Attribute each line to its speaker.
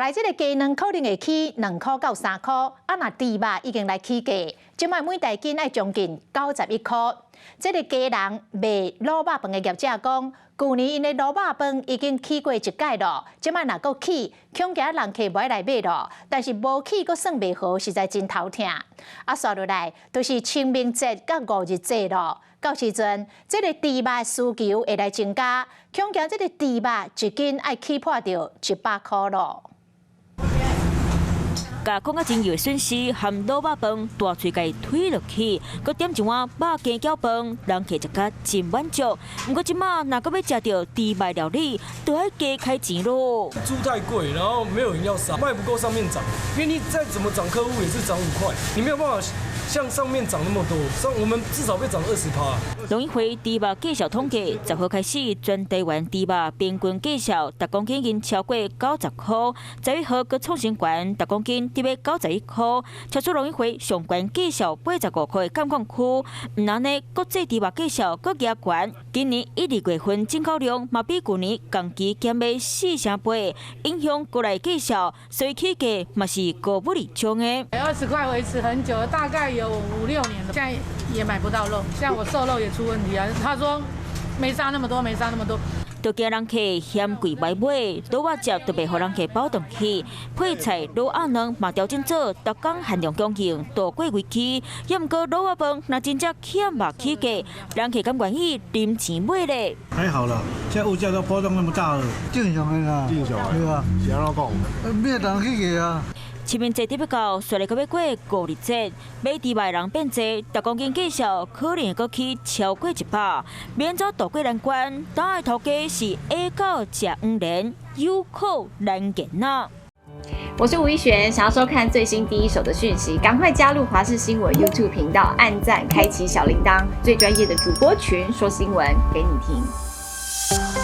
Speaker 1: 來這個雞卵可能會起2塊到3塊，啊若豬肉已經來起價，這擺每大斤愛將近91塊。這個家人賣滷肉飯的業者講，舊年𪜶的滷肉飯已經起過一擺咯，這擺若閣起，恐驚人客無愛來買咯。但是無起閣算袂好，實在真頭疼。啊，紲落來就是清明節佮五日節咯。到時陣，這個豬肉需求會來增加，恐驚這個豬肉一斤愛起破著100塊咯。
Speaker 2: 共講甲真油的損失含滷肉飯大喙共推落去，閣點一碗肉羹餃飯，人客食甲真滿足。毋過這馬若閣欲食著豬肉料理，都愛加開錢囉。
Speaker 3: 豬太貴，然後沒有人要殺，賣不夠上面漲，因為你再怎麼漲，客戶也是漲5塊，你沒有辦法像上面漲那麼多，上我們至少被漲20%。
Speaker 2: 農委會豬肉價數統計，10號開始，全台灣豬肉平均價數逐公斤已經超過90塊，11號閣創新高，逐公斤得欲91塊，超出農委會上懸價數85塊的監控區。毋但按呢，國際豬肉價數閣加懸，今年一、二月份進口量嘛比舊年同期減了四成八，影響國內價數，所以起價嘛是高不離場的。
Speaker 4: 20塊維持很久，大概有五六年了，現在也買不到肉，像我瘦肉也出問題啊。他說沒殺那麼多，沒殺那麼多。
Speaker 2: 都驚人客嫌貴袂買，滷肉食就袂予人客飽轉去。配菜滷鴨卵嘛調整做逐工限量供應，度過危機。猶毋過滷肉飯若真正欠肉起價，人客敢願意零錢買咧？
Speaker 5: 還好啦，現在物價都波動那麼大了，正常的啦，
Speaker 6: 正常的，
Speaker 5: 對啊，
Speaker 6: 是按怎講？
Speaker 5: 買人起價啊。
Speaker 2: 清明節得欲到，紲來閣欲過五日節，買豬肉的人變濟，逐公斤價數可能會閣起超過100，免怎渡過難關？當下頭家是下到食黃連，有苦難言啊！
Speaker 7: 我是吳一璇，想要收看最新第一手的訊息，趕快加入華視新聞 YouTube 頻道，按讚，開啟小鈴鐺，最專業的主播群說新聞給你聽。